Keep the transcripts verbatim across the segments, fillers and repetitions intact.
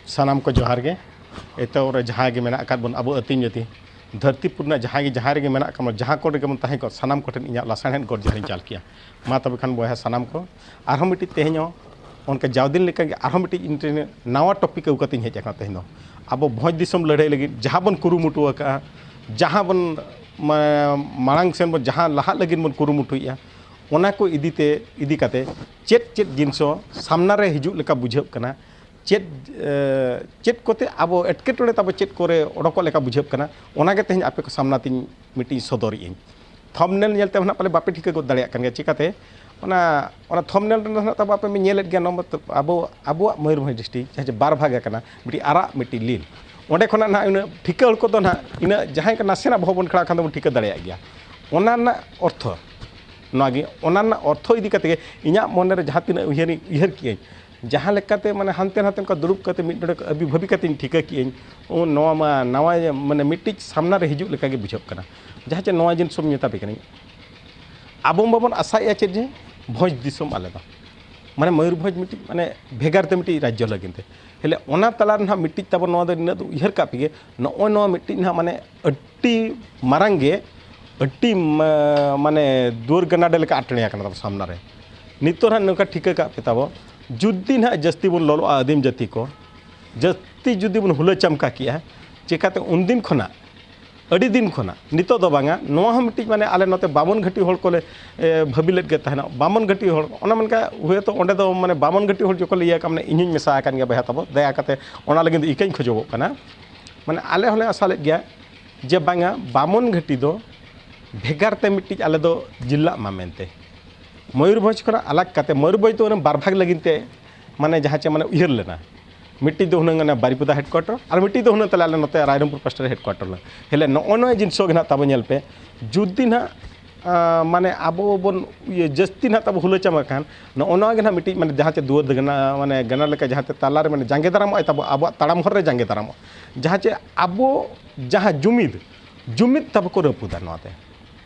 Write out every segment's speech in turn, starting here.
ᱥᱟᱱᱟᱢ ᱠᱚ ᱡᱚᱦᱟᱨ ᱜᱮ᱾ ᱮᱛᱚᱦᱚᱵ ᱨᱮ ᱡᱟᱦᱟᱸᱭ ᱜᱮ ᱢᱮᱱᱟᱜ ᱟᱠᱟᱫ ᱵᱚᱱ ᱟᱵᱚ ᱟᱹᱛᱤᱧ ᱡᱟᱹᱛᱤ, ᱫᱷᱟᱹᱨᱛᱤ ᱯᱩᱨᱤ ᱨᱮᱱᱟᱜ ᱡᱟᱦᱟᱸᱭ ᱜᱮ, ᱡᱟᱦᱟᱸ ᱨᱮᱜᱮ ᱢᱮᱱᱟᱜ ᱟᱠᱟᱫ ᱵᱚᱱ, ᱡᱟᱦᱟᱸ ᱠᱚᱨᱮ ᱜᱮᱵᱚᱱ ᱛᱟᱦᱮᱸ ᱠᱚᱜ, ᱥᱟᱱᱟᱢ ᱠᱚᱴᱷᱮᱱ ᱤᱧᱟᱹᱜ ᱞᱟᱥᱟᱲᱦᱮᱫ ᱜᱚᱰ ᱡᱚᱦᱟᱨᱤᱧ ᱪᱟᱞ ᱠᱮᱜᱼᱟ᱾ ᱢᱟ ᱛᱚᱵᱮ ᱠᱷᱟᱱ ᱵᱚᱭᱦᱟ ᱥᱟᱱᱟᱢ ᱠᱚ, ᱟᱨᱦᱚᱸ ᱢᱤᱫᱴᱤᱡ ᱛᱮᱦᱮᱧ ᱦᱚᱸ ᱚᱱᱠᱟ ᱡᱟᱣ ᱫᱤᱱ ᱞᱮᱠᱟᱜᱮ ᱟᱨᱦᱚᱸ ᱢᱤᱫᱴᱤᱡ ᱤᱧ ᱴᱷᱮᱱ ᱱᱟᱣᱟ ᱴᱚᱯᱤᱠ ᱟᱹᱜᱩ ᱠᱟᱛᱮᱧ ᱦᱮᱡ ᱟᱠᱟᱱᱟ ᱛᱮᱦᱮᱧ ᱫᱚ᱾ ᱟᱵᱚ ᱵᱷᱚᱸᱡᱽ ᱫᱤᱥᱚᱢ ᱞᱟᱹᱲᱦᱟᱹᱭ ᱞᱟᱹᱜᱤᱫ ᱡᱟᱦᱟᱸ ᱵᱚᱱ ᱠᱩᱨᱩᱢᱩᱴᱩ ᱟᱠᱟᱫᱼᱟ, ᱡᱟᱦᱟᱸ ᱵᱚᱱ ᱢᱟ-, ᱢᱟᱲᱟᱝ ᱥᱮᱱ ᱵᱚᱱ ᱡᱟᱦᱟᱸ ᱞᱟᱦᱟᱜ ᱞᱟᱹᱜᱤᱫ ᱵᱚᱱ ᱠᱩᱨᱩᱢᱩᱴᱩᱭᱮᱫᱼᱟ, ᱚᱱᱟ ᱠᱚ ᱤᱫᱤ ᱛᱮ, ᱤᱫᱤ ᱠᱟᱛᱮ ᱪᱮᱫ ᱪᱮᱫ ᱡᱤᱱᱤᱥ ᱦᱚᱸ ᱥᱟᱢᱱᱟ ᱨᱮ ᱦᱤᱡᱩᱜ ᱞᱮᱠᱟ ᱵᱩᱡᱷᱟᱹᱜ ᱠᱟᱱᱟ, ᱪᱮᱫ, ᱮ, ᱪᱮᱫ ᱠᱚᱛᱮ ᱟᱵᱚ ᱮᱴᱠᱮᱴᱚᱬᱮ ᱛᱟᱵᱚ ᱪᱮᱫ ᱠᱚᱨᱮ ᱚᱰᱚᱠᱚᱜ ᱞᱮᱠᱟ ᱵᱩᱡᱷᱟᱹᱜ ᱠᱟᱱᱟ, ᱚᱱᱟᱜᱮ ᱛᱮᱦᱮᱧ ᱟᱯᱮ ᱠᱚ ᱥᱟᱢᱱᱟ ᱛᱤᱧ ᱢᱤᱫᱴᱤᱡ ᱥᱚᱫᱚᱨᱮᱜ ᱟᱹᱧ᱾ ᱛᱷᱟᱢᱵᱱᱮᱞ ᱧᱮᱞ ᱛᱮ ᱱᱟᱦᱟᱜ ᱯᱟᱞᱮ ᱵᱟᱯᱮ ᱴᱷᱤᱠᱟᱹ ᱜᱚᱫ ᱫᱟᱲᱮᱭᱟᱜ ᱠᱟᱱ ᱜᱮᱭᱟ᱾ ᱪᱤᱠᱟᱹᱛᱮ? ᱚᱱᱟ, ᱚᱱᱟ ᱛᱷᱟᱢᱵᱱᱮᱞ ᱨᱮ ᱱᱟᱦᱟᱜ ᱛᱟᱵᱚ ᱟᱯᱮ ᱯᱮ ᱧᱮᱞᱮᱫ ᱜᱮᱭᱟ, ᱱᱚᱣᱟ ᱢᱚᱛᱞᱚᱵ ᱟᱵᱚ, ᱟᱵᱚᱣᱟᱜ ᱢᱚᱭᱩᱨᱵᱷᱚᱸᱡᱽ ᱰᱤᱥᱴᱨᱤᱠᱴ ᱡᱟᱦᱟᱸ ᱡᱮ ᱵᱟᱨ ᱵᱷᱟᱜᱽ ᱟᱠᱟᱱᱟ, ᱢᱤᱫᱴᱤᱡ ᱟᱨᱟᱜ, ᱢᱤᱫᱴᱤᱡ ᱞᱤᱞ᱾ ᱚᱸᱰᱮ ᱠᱷᱚᱱᱟᱜ ᱱᱟᱦᱟᱜ ᱩᱱᱟᱹᱜ ᱴᱷᱤᱠᱟᱹ ᱦᱚᱲ ᱠᱚᱫᱚ ᱱᱟᱦᱟᱜ ᱤᱱᱟᱹᱜ ᱡᱟᱦᱟᱸᱭ ᱠᱚ ᱱᱟᱥᱮᱱᱟᱜ ᱵᱚᱦᱚᱜ ᱵᱚᱱ ᱠᱷᱟᱲᱟ ᱠᱷᱟᱱ ᱫᱚᱵᱚᱱ ᱴᱷᱤᱠᱟᱹ ᱫᱟᱲᱮᱭᱟᱜ ᱜᱮᱭᱟ᱾ ᱚᱱᱟ ᱨᱮᱱᱟᱜ ᱚᱨᱛᱷᱚ ᱱᱚᱣᱟ ᱜᱮ, ᱚᱱᱟ ᱨᱮᱱᱟᱜ ᱚᱨᱛᱷᱚ ᱤᱫᱤ ᱠᱟᱛᱮ ᱜᱮ ᱤᱧᱟᱹᱜ ᱢᱚᱱᱮ ᱨᱮ ᱡᱟᱦᱟᱸ ᱛᱤᱱᱟᱹᱜ ᱩᱭᱦᱟᱹᱨ, ᱩᱭᱦᱟᱹᱨ ᱠᱮᱜᱼᱟᱹᱧ, ᱡᱟᱦᱟᱸ ᱞᱮᱠᱟᱛᱮ ᱢᱟᱱᱮ ᱦᱟᱱᱛᱮ ᱱᱟᱛᱮ ᱚᱱᱠᱟ ᱫᱩᱲᱩᱵ ᱠᱟᱛᱮ ᱢᱤᱫ ᱰᱚᱸᱰᱮᱠ ᱟᱹᱵᱤ ᱵᱷᱟᱹᱵᱤ ᱠᱟᱛᱮᱧ ᱴᱷᱤᱠᱟᱹ ᱠᱮᱜᱼᱟᱹᱧ, ᱩᱱ ᱱᱚᱣᱟ ᱢᱟ ᱱᱟᱣᱟ ᱢᱟᱱᱮ ᱢᱤᱫᱴᱤᱡ ᱥᱟᱢᱱᱟ ᱨᱮ ᱦᱤᱡᱩᱜ ᱞᱮᱠᱟ ᱜᱮ ᱵᱩᱡᱷᱟᱹᱜ ᱠᱟᱱᱟ᱾ ᱡᱟᱦᱟᱸ ᱪᱮ ᱱᱚᱣᱟ ᱡᱤᱱᱤᱥ ᱦᱚᱸ ᱢᱮᱛᱟ ᱯᱮ ᱠᱟᱹᱱᱟᱹᱧ, ᱟᱵᱚ ᱢᱟᱵᱚᱱ ᱟᱥᱟᱭᱮᱫᱼᱟ ᱪᱮᱫ ᱡᱮ ᱵᱷᱚᱸᱡᱽ ᱫᱤᱥᱚᱢ ᱟᱞᱮ ᱫᱚ, ᱢᱟᱱᱮ ᱢᱚᱭᱩᱨᱵᱷᱚᱸᱡᱽ ᱢᱤᱫᱴᱤᱡ ᱢᱟᱱᱮ ᱵᱷᱮᱜᱟᱨ ᱛᱮ ᱢᱤᱫᱴᱤᱡ ᱨᱟᱡᱽᱡᱚ ᱞᱟᱹᱜᱤᱫ ᱛᱮ᱾ ᱦᱮᱞᱮ ᱚᱱᱟ ᱛᱟᱞᱟ ᱨᱮ ᱱᱟᱦᱟᱜ ᱢᱤᱫᱴᱤᱡ ᱛᱟᱵᱚ ᱱᱚᱣᱟ ᱫᱚ ᱱᱤᱱᱟᱹᱜ ᱫᱚ ᱩᱭᱦᱟᱹᱨ ᱠᱟᱜ ᱯᱮ ᱜᱮ, ᱱᱚᱜᱼᱚᱭ ᱱᱚᱣᱟ ᱢᱤᱫᱴᱤᱡ ᱱᱟᱦᱟᱜ ᱢᱟᱱᱮ ᱟᱹᱰᱤ ᱢᱟᱨᱟᱝ ᱜᱮ, ᱟᱹᱰᱤ ᱢᱟ-, ᱢᱟᱱᱮ ᱫᱩᱣᱟᱹᱨ ᱜᱟᱱᱟᱰᱮ ᱞᱮᱠᱟ ᱟᱴᱮᱬᱮ ᱟᱠᱟᱱᱟ ᱛᱟᱵᱚ ᱥᱟᱢᱱᱟ ᱨᱮ᱾ ᱱᱤᱛᱚᱜ ᱱᱟᱦᱟᱜ ᱱᱚᱝᱠᱟ ᱴᱷᱤᱠᱟᱹ ᱠᱟᱜ ᱯᱮ ᱛᱟᱵᱚ, ᱡᱩᱫᱤ ᱱᱟᱦᱟᱜ ᱡᱟᱹᱥᱛᱤ ᱵᱚᱱ ᱞᱚᱞᱚᱜᱼᱟ ᱟᱹᱫᱤᱢ ᱡᱟᱹᱛᱤ ᱠᱚ, ᱡᱟᱹᱥᱛᱤ ᱡᱩᱫᱤ ᱵᱚᱱ ᱦᱩᱞᱟᱹ ᱪᱟᱢᱠᱟ ᱠᱮᱜᱼᱟ, ᱪᱮᱠᱟᱛᱮ ᱩᱱᱫᱤᱱ ᱠᱷᱚᱱᱟᱜ, ᱟᱹᱰᱤ ᱫᱤᱱ ᱠᱷᱚᱱᱟᱜ, ᱱᱤᱛᱚᱜ ᱫᱚ ᱵᱟᱝᱟ, ᱱᱚᱣᱟ ᱦᱚᱸ ᱢᱤᱫᱴᱤᱡ ᱢᱟᱱᱮ ᱟᱞᱮ ᱱᱚᱛᱮ ᱵᱟᱢᱚᱱ ᱜᱷᱟᱹᱴᱤ ᱦᱚᱲ ᱠᱚᱞᱮ, ᱮ, ᱵᱷᱟᱹᱵᱤ ᱞᱮᱫ ᱜᱮ ᱛᱟᱦᱮᱱᱟ᱾ ᱵᱟᱢᱚᱱ ᱜᱷᱟᱹᱴᱤ ᱦᱚᱲ, ᱚᱱᱟ ᱢᱮᱱᱠᱷᱟᱱ ᱦᱳᱭᱛᱳ ᱚᱸᱰᱮ ᱫᱚ ᱢᱟᱱᱮ ᱵᱟᱢᱚᱱ ᱜᱷᱟᱹᱴᱤ ᱦᱚᱲ ᱡᱚᱠᱷᱚᱱ ᱞᱮ ᱤᱭᱟᱹ ᱠᱟᱜ, ᱢᱟᱱᱮ ᱤᱧ ᱦᱚᱸᱧ ᱢᱮᱥᱟ ᱟᱠᱟᱱ ᱜᱮᱭᱟ ᱵᱚᱭᱦᱟ ᱛᱟᱵᱚ, ᱫᱟᱭᱟ ᱠᱟᱛᱮ ᱚᱱᱟ ᱞᱟᱹᱜᱤᱫ ᱫᱚ ᱤᱠᱟᱹᱧ ᱠᱷᱚᱡᱚᱜᱚᱜ ᱠᱟᱱᱟ᱾ ᱢᱟᱱᱮ ᱟᱞᱮ ᱦᱚᱸᱞᱮ ᱟᱥᱟ ᱞᱮᱫ ᱜᱮᱭᱟ ᱡᱮ ᱵᱟᱝᱟ, ᱵᱟᱢᱚᱱ ᱜᱷᱟᱹᱴᱤ ᱫᱚ ᱵᱷᱮᱜᱟᱨ ᱛᱮ ᱢᱤᱫᱴᱤᱡ ᱟᱞᱮ ᱫᱚ ᱡᱤᱞᱞᱟᱜ ᱢᱟ ᱢᱮᱱᱛᱮ᱾ ᱢᱚᱭᱩᱨᱵᱷᱚᱸᱡᱽ ᱠᱷᱚᱱᱟᱜ ᱟᱞᱟᱜᱽ ᱠᱟᱛᱮ, ᱢᱚᱭᱩᱨᱵᱷᱚᱸᱡᱽ ᱫᱚ ᱚᱱᱟ ᱵᱟᱨ ᱵᱷᱟᱜᱽ ᱞᱟᱹᱜᱤᱫ ᱛᱮ ᱢᱟᱱᱮ ᱡᱟᱦᱟᱸ ᱪᱮ ᱢᱟᱱᱮ ᱩᱭᱦᱟᱹᱨ ᱞᱮᱱᱟ᱾ ᱢᱤᱫᱴᱤᱡ ᱫᱚ ᱦᱩᱱᱟᱹᱝ ᱚᱱᱟ ᱵᱟᱨᱤᱯᱚᱫᱟ ᱦᱮᱰᱠᱩᱣᱟᱴᱟᱨ, ᱟᱨ ᱢᱤᱫᱴᱤᱡ ᱫᱚ ᱦᱩᱱᱟᱹᱝ ᱛᱟᱞᱮ ᱟᱞᱮ ᱱᱚᱛᱮ ᱨᱟᱭᱨᱚᱝᱯᱩᱨ ᱯᱟᱥᱴᱟ ᱨᱮ ᱦᱮᱰᱠᱩᱣᱟᱴᱟᱨ ᱞᱮᱱᱟ᱾ ᱦᱮᱞᱮ ᱱᱚᱜᱼᱚ ᱱᱚᱣᱟ ᱡᱤᱱᱤᱥ ᱜᱮ ᱱᱟᱦᱟᱜ ᱛᱟᱵᱚ ᱧᱮᱞ ᱯᱮ, ᱡᱩᱫᱤ ᱱᱟᱦᱟᱜ, ᱟᱸ, ᱢᱟᱱᱮ ᱟᱵᱚ ᱵᱚᱱ ᱤᱭᱟᱹ ᱡᱟᱹᱥᱛᱤ ᱱᱟᱦᱟᱜ ᱛᱟᱵᱚ ᱦᱩᱞᱟᱹ ᱪᱟᱢᱟ ᱠᱷᱟᱱ, ᱱᱚᱜᱼᱚ ᱱᱚᱣᱟ ᱜᱮ ᱱᱟᱦᱟᱜ ᱢᱤᱫᱴᱤᱡ ᱢᱟᱱᱮ ᱡᱟᱦᱟᱸ ᱪᱮ ᱫᱩᱣᱟᱹᱨ ᱫᱚ ᱜᱟᱱᱟ-, ᱢᱟᱱᱮ ᱜᱟᱱᱟ ᱞᱮᱠᱟ ᱡᱟᱦᱟᱸ ᱛᱮ ᱛᱟᱞᱟ ᱨᱮ ᱢᱟᱱᱮ ᱡᱟᱸᱜᱮ ᱫᱟᱨᱟᱢᱚᱜ ᱟᱭ ᱛᱟᱵᱚ, ᱟᱵᱚᱣᱟᱜ ᱛᱟᱲᱟᱢ ᱦᱚᱨ ᱨᱮ ᱡᱟᱸᱜᱮ ᱫᱟᱨᱟᱢᱚᱜᱼᱟ᱾ ᱡᱟᱦᱟᱸ ᱪᱮ ᱟᱵᱚ ᱡᱟᱦᱟᱸ ᱡᱩᱢᱤᱫ, ᱡᱩᱢᱤᱫ ᱛᱟᱵᱚ ᱠᱚ ᱨᱟᱹᱯᱩᱫᱟ ᱱᱚᱣᱟ ᱛᱮ᱾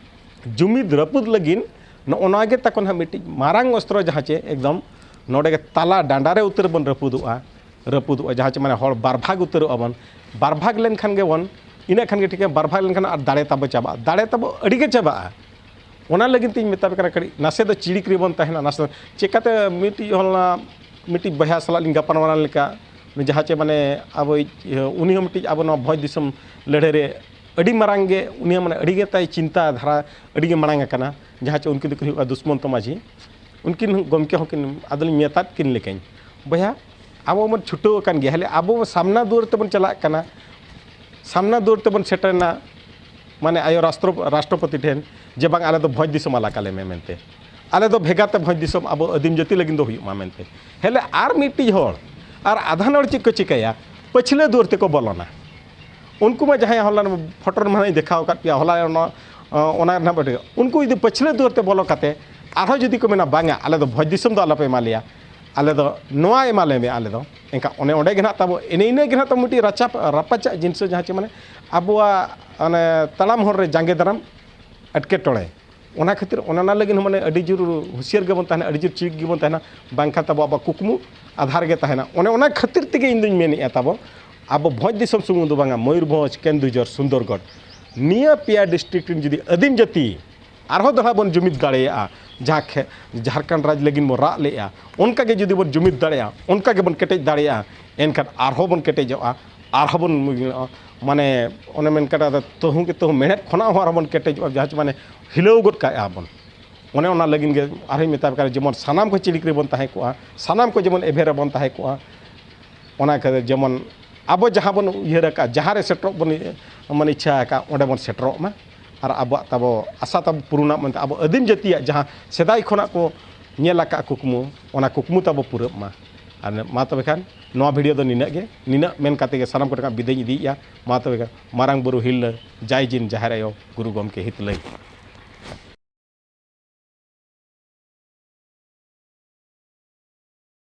ᱡᱩᱢᱤᱫ ᱨᱟᱹᱯᱩᱫ ᱞᱟᱹᱜᱤᱫ ᱱᱚᱜᱼᱚ ᱱᱚᱣᱟ ᱜᱮ ᱛᱟᱠᱚ ᱱᱟᱦᱟᱜ ᱢᱤᱫᱴᱤᱡ ᱢᱟᱨᱟᱝ ᱚᱥᱛᱨᱚ, ᱡᱟᱦᱟᱸ ᱪᱮ ᱮᱠᱫᱚᱢ ᱱᱚᱰᱮ ᱜᱮ ᱛᱟᱞᱟ ᱰᱟᱸᱰᱟ ᱨᱮ ᱩᱛᱟᱹᱨ ᱵᱚᱱ ᱨᱟᱹᱯᱩᱫᱚᱜᱼᱟ, ᱨᱟᱹᱯᱩᱫᱚᱜᱼᱟ, ᱡᱟᱦᱟᱸ ᱪᱮ ᱢᱟᱱᱮ ᱦᱚᱲ ᱵᱟᱨ ᱵᱷᱟᱜᱽ ᱩᱛᱟᱹᱨᱚᱜᱼᱟ ᱵᱚᱱ᱾ ᱵᱟᱨ ᱵᱷᱟᱜᱽ ᱞᱮᱱᱠᱷᱟᱱ ᱜᱮᱵᱚᱱ, ᱤᱱᱟᱹᱜ ᱠᱷᱟᱱ ᱜᱮ ᱴᱷᱤᱠᱟ, ᱵᱟᱨ ᱵᱷᱟᱜᱽ ᱞᱮᱱᱠᱷᱟᱱ ᱟᱨ ᱫᱟᱲᱮ ᱛᱟᱵᱚ ᱪᱟᱵᱟᱜᱼᱟ, ᱫᱟᱲᱮ ᱛᱟᱵᱚ ᱟᱹᱰᱤ ᱜᱮ ᱪᱟᱵᱟᱜᱼᱟ᱾ ᱚᱱᱟ ᱞᱟᱹᱜᱤᱫ ᱛᱤᱧ ᱢᱮᱛᱟ ᱯᱮ ᱠᱟᱱᱟ, ᱠᱟᱹᱴᱤᱡ ᱱᱟᱥᱮ ᱫᱚ ᱪᱤᱲᱤᱠ ᱨᱮᱵᱚᱱ ᱛᱟᱦᱮᱱᱟ, ᱱᱟᱥᱮ ᱫᱚ᱾ ᱪᱮᱠᱟᱛᱮ ᱢᱤᱫᱴᱤᱡ ᱦᱚᱲ ᱚᱱᱟ ᱢᱤᱫᱴᱤᱡ ᱵᱚᱭᱦᱟ ᱥᱟᱞᱟᱜ ᱞᱤᱧ ᱜᱟᱯᱟᱞᱢᱟᱨᱟᱣ ᱞᱮᱠᱟ, ᱩᱱᱤ ᱡᱟᱦᱟᱸ ᱪᱮ ᱢᱟᱱᱮ ᱟᱵᱚᱭᱤᱡ, ᱤᱭᱟᱹ, ᱩᱱᱤ ᱦᱚᱸ ᱢᱤᱫᱴᱤᱡ ᱟᱵᱚ ᱱᱚᱣᱟ ᱵᱷᱚᱸᱡᱽ ᱫᱤᱥᱚᱢ ᱞᱟᱹᱲᱦᱟᱹᱭ ᱨᱮ ᱟᱹᱰᱤ ᱢᱟᱨᱟᱝ ᱜᱮ, ᱩᱱᱤ ᱦᱚᱸ ᱢᱟᱱᱮ ᱟᱹᱰᱤ ᱜᱮ ᱛᱟᱭ ᱪᱤᱱᱛᱟ ᱫᱷᱟᱨᱟ ᱟᱹᱰᱤ ᱜᱮ ᱢᱟᱲᱟᱝ ᱟᱠᱟᱱᱟ, ᱡᱟᱦᱟᱸ ᱪᱮ ᱩᱱᱠᱤᱱ ᱫᱚᱠᱤᱱ ᱦᱩᱭᱩᱜᱼᱟ ᱫᱩᱥᱢᱚᱱᱛᱚ ᱢᱟᱹᱡᱷᱤ᱾ ᱩᱱᱠᱤᱱ ᱦᱚᱸ ᱜᱚᱢᱠᱮ ᱦᱚᱸᱠᱤᱱ, ᱟᱫᱚᱞᱤᱧ ᱢᱮᱛᱟᱫ ᱠᱤᱱ ᱞᱮᱠᱟᱧ, ᱵᱚᱭᱦᱟ, ᱟᱵᱚ ᱵᱚᱱ ᱪᱷᱩᱴᱟᱹᱣ ᱟᱠᱟᱱ ᱜᱮᱭᱟ, ᱦᱮᱞᱮ ᱟᱵᱚ ᱥᱟᱢᱱᱟ ᱫᱩᱣᱟᱹᱨ ᱛᱮᱵᱚᱱ ᱪᱟᱞᱟᱜ ᱠᱟᱱᱟ, ᱥᱟᱢᱱᱟ ᱫᱩᱣᱟᱹᱨ ᱛᱮᱵᱚᱱ ᱥᱮᱴᱮᱨᱮᱱᱟ, ᱢᱟᱱᱮ ᱟᱭᱳ ᱨᱟᱥᱴᱨᱚ-, ᱨᱟᱥᱴᱨᱚᱯᱚᱛᱤ ᱴᱷᱮᱱ, ᱡᱮ ᱵᱟᱝ, ᱟᱞᱮ ᱫᱚ ᱵᱷᱚᱸᱡᱽ ᱫᱤᱥᱚᱢ ᱟᱞᱟᱜᱽ ᱟᱞᱮ ᱢᱮ ᱢᱮᱱᱛᱮ, ᱟᱞᱮ ᱫᱚ ᱵᱷᱮᱜᱟᱨ ᱛᱮ ᱵᱷᱚᱸᱡᱽ ᱫᱤᱥᱚᱢ ᱟᱵᱚ ᱟᱹᱫᱤᱢ ᱡᱟᱹᱛᱤ ᱞᱟᱹᱜᱤᱫ ᱫᱚ ᱦᱩᱭᱩᱜ ᱢᱟ ᱢᱮᱱᱛᱮ᱾ ᱦᱮᱞᱮ ᱟᱨ ᱢᱤᱫᱴᱤᱡ ᱦᱚᱲ, ᱟᱨ ᱟᱫᱷᱟᱱ ᱦᱚᱲ ᱪᱮᱫ ᱠᱚ ᱪᱤᱠᱟᱹᱭᱟ? ᱯᱟᱹᱪᱷᱞᱟᱹ ᱫᱩᱣᱟᱹᱨ ᱛᱮᱠᱚ ᱵᱚᱞᱚᱱᱟ᱾ ᱩᱱᱠᱩ ᱢᱟ ᱡᱟᱦᱟᱸᱭ ᱦᱚᱞᱟ ᱯᱷᱳᱴᱳ ᱨᱮ ᱢᱟᱱᱮᱧ ᱫᱮᱠᱷᱟᱣ ᱟᱠᱟᱫ ᱯᱮᱭᱟ, ᱦᱚᱞᱟ ᱚᱱᱟ, ᱚᱱᱟ ᱨᱮᱱᱟᱜ ᱵᱟᱹᱴᱤ, ᱩᱱᱠᱩ ᱡᱩᱫᱤ ᱯᱟᱹᱪᱷᱞᱟᱹ ᱫᱩᱣᱟᱹᱨ ᱛᱮ ᱵᱚᱞᱚ ᱠᱟᱛᱮ ᱟᱨᱦᱚᱸ ᱡᱩᱫᱤ ᱠᱚ ᱢᱮᱱᱟ, "ᱵᱟᱝᱟ, ᱟᱞᱮ ᱫᱚ ᱵᱷᱚᱸᱡᱽ ᱫᱤᱥᱚᱢ ᱫᱚ ᱟᱞᱚᱯᱮ ᱮᱢᱟ ᱞᱮᱭᱟ, ᱟᱞᱮ ᱫᱚ ᱱᱚᱣᱟ ᱮᱢᱟ ᱞᱮ ᱢᱮ ᱟᱞᱮ ᱫᱚ", ᱮᱱᱠᱷᱟᱱ ᱚᱱᱮ ᱚᱸᱰᱮ ᱜᱮ ᱱᱟᱦᱟᱜ ᱛᱟᱵᱚ ᱮᱱᱮ ᱤᱱᱟᱹ ᱜᱮ ᱱᱟᱦᱟᱜ ᱛᱟᱵᱚ ᱢᱤᱫᱴᱤᱡ ᱨᱟᱪᱟ-, ᱨᱟᱯᱟᱪᱟᱜ ᱡᱤᱱᱤᱥ, ᱡᱟᱦᱟᱸ ᱪᱮ ᱢᱟᱱᱮ ᱟᱵᱚᱣᱟᱜ ᱚᱱᱮ ᱛᱟᱲᱟᱢ ᱦᱚᱨ ᱨᱮ ᱡᱟᱸᱜᱮ ᱫᱟᱨᱟᱢ ᱮᱴᱠᱮᱴᱚᱬᱮ᱾ ᱚᱱᱟ ᱠᱷᱟᱹᱛᱤᱨ ᱚᱱᱟ, ᱚᱱᱟ ᱞᱟᱹᱜᱤᱫ ᱦᱚᱸ ᱢᱟᱱᱮ ᱟᱹᱰᱤ ᱡᱳᱨ ᱦᱩᱸᱥᱤᱭᱟᱹᱨ ᱜᱮᱵᱚᱱ ᱛᱟᱦᱮᱱᱟ, ᱟᱹᱰᱤ ᱡᱳᱨ ᱪᱤᱠ ᱜᱮᱵᱚᱱ ᱛᱟᱦᱮᱱᱟ, ᱵᱟᱝᱠᱷᱟᱱ ᱛᱟᱵᱚ ᱟᱵᱚᱣᱟᱜ ᱠᱩᱠᱢᱩ ᱟᱫᱷᱟᱨ ᱜᱮ ᱛᱟᱦᱮᱱᱟ᱾ ᱚᱱᱮ ᱚᱱᱟ ᱠᱷᱟᱹᱛᱤᱨ ᱛᱮᱜᱮ ᱤᱧ ᱫᱩᱧ ᱢᱮᱱᱮᱫᱼᱟ, ᱛᱟᱵᱚ ᱟᱵᱚ ᱵᱷᱚᱸᱡᱽ ᱫᱤᱥᱚᱢ ᱥᱩᱢᱩᱝ ᱫᱚ ᱵᱟᱝᱟ, ᱢᱚᱭᱩᱨᱵᱷᱚᱸᱡᱽ, ᱠᱮᱱᱫᱩᱡᱷᱚᱨ, ᱥᱩᱱᱫᱚᱨᱜᱚᱰ, ᱱᱤᱭᱟᱹ ᱯᱮᱭᱟ ᱰᱤᱥᱴᱨᱤᱠᱴ ᱨᱮᱱ ᱡᱩᱫᱤ ᱟᱹᱫᱤᱢ ᱡᱟᱹᱛᱤ ᱟᱨᱦᱚᱸ ᱫᱚᱦᱲᱟ ᱵᱚᱱ ᱡᱩᱢᱤᱫ ᱫᱟᱲᱮᱭᱟᱜᱼᱟ, ᱡᱟᱦᱟᱸ ᱠᱷᱮ-, ᱡᱷᱟᱲᱠᱷᱚᱸᱰ ᱨᱟᱡᱽ ᱞᱟᱹᱜᱤᱫ ᱵᱚᱱ ᱨᱟᱜ ᱞᱮᱜᱼᱟ, ᱚᱱᱠᱟ ᱜᱮ ᱡᱩᱫᱤ ᱵᱚᱱ ᱡᱩᱢᱤᱫ ᱫᱟᱲᱮᱭᱟᱜᱼᱟ, ᱚᱱᱠᱟ ᱜᱮᱵᱚᱱ ᱠᱮᱴᱮᱡ ᱫᱟᱲᱮᱭᱟᱜᱼᱟ, ᱮᱱᱠᱷᱟᱱ ᱟᱨᱦᱚᱸ ᱵᱚᱱ ᱠᱮᱴᱮᱡᱚᱜᱼᱟ, ᱟᱨᱦᱚᱸ ᱵᱚᱱ ᱢᱤᱫᱚᱜᱼᱟ᱾ ᱢᱟᱱᱮ ᱚᱱᱮ ᱢᱮᱱ ᱠᱟᱛᱷᱟ ᱫᱚ ᱛᱟᱹᱦᱩ ᱜᱮ ᱛᱟᱹᱦᱩ ᱢᱮᱬᱦᱮᱫ ᱠᱷᱚᱱᱟᱜ ᱦᱚᱸ ᱟᱨᱦᱚᱸ ᱵᱚᱱ ᱠᱮᱴᱮᱡᱚᱜᱼᱟ, ᱡᱟᱦᱟᱸ ᱪᱮ ᱢᱟᱱᱮ ᱦᱤᱞᱟᱹᱣ ᱜᱚᱫ ᱠᱟᱜᱼᱟ ᱵᱚᱱ᱾ ᱚᱱᱮ ᱚᱱᱟ ᱞᱟᱹᱜᱤᱫ ᱜᱮ ᱟᱨᱦᱚᱸᱧ ᱢᱮᱛᱟ ᱯᱮ ᱠᱟᱱᱟ, ᱡᱮᱢᱚᱱ ᱥᱟᱱᱟᱢ ᱠᱚ ᱪᱤᱲᱤᱠ ᱨᱮᱵᱚᱱ ᱛᱟᱦᱮᱸ ᱠᱚᱜᱼᱟ, ᱥᱟᱱᱟᱢ ᱠᱚ ᱡᱮᱢᱚᱱ ᱮᱵᱷᱮ ᱨᱮᱵᱚᱱ ᱛᱟᱦᱮᱸ ᱠᱚᱜᱼᱟ᱾ ᱚᱱᱟ ᱠᱷᱟᱹᱛᱤᱨ ᱡᱮᱢᱚᱱ ᱟᱵᱚ ᱡᱟᱦᱟᱸ ᱵᱚᱱ ᱩᱭᱦᱟᱹᱨ ᱟᱠᱟᱫ, ᱡᱟᱦᱟᱸ ᱨᱮ ᱥᱮᱴᱮᱨᱚᱜ ᱵᱚᱱ ᱢᱟᱱᱮ ᱤᱪᱪᱷᱟ ᱟᱠᱟᱫ, ᱚᱸᱰᱮ ᱵᱚᱱ ᱥᱮᱴᱮᱨᱚᱜ ᱢᱟ᱾ ᱟᱨ ᱟᱵᱚᱣᱟᱜ ᱛᱟᱵᱚ ᱟᱥᱟ ᱛᱟᱵᱚ ᱯᱩᱨᱩᱱᱟᱜ ᱢᱮᱱᱛᱮ, ᱟᱵᱚ ᱟᱹᱫᱤᱢ ᱡᱟᱹᱛᱤᱭᱟᱜ ᱡᱟᱦᱟᱸ ᱥᱮᱫᱟᱭ ᱠᱷᱚᱱᱟᱜ ᱠᱚ ᱧᱮᱞ ᱟᱠᱟᱫ ᱠᱩᱠᱢᱩ, ᱚᱱᱟ ᱠᱩᱠᱢᱩ ᱛᱟᱵᱚ ᱯᱩᱨᱟᱹᱜ ᱢᱟ᱾ ᱟᱨ ᱢᱟ ᱛᱚᱵᱮ ᱠᱷᱟᱱ ᱱᱚᱣᱟ ᱵᱷᱤᱰᱤᱭᱳ ᱫᱚ ᱱᱤᱱᱟᱹᱜ ᱜᱮ, ᱱᱤᱱᱟᱹᱜ ᱢᱮᱱ ᱠᱟᱛᱮ ᱜᱮ ᱥᱟᱱᱟᱢ ᱠᱚᱴᱷᱮᱱ ᱠᱷᱚᱱ ᱵᱤᱫᱟᱹᱭᱤᱧ ᱤᱫᱤᱭᱮᱫᱼᱟ᱾ ᱢᱟ ᱛᱚᱵᱮ ᱠᱷᱟᱱ ᱢᱟᱨᱟᱝ ᱵᱩᱨᱩ ᱦᱤᱨᱞᱟᱹ, ᱡᱟᱭ ᱡᱤᱱ, ᱡᱟᱦᱮᱨ ᱟᱭᱳ, ᱜᱩᱨᱩ ᱜᱚᱢᱠᱮ ᱦᱤᱛ ᱞᱟᱹᱭ᱾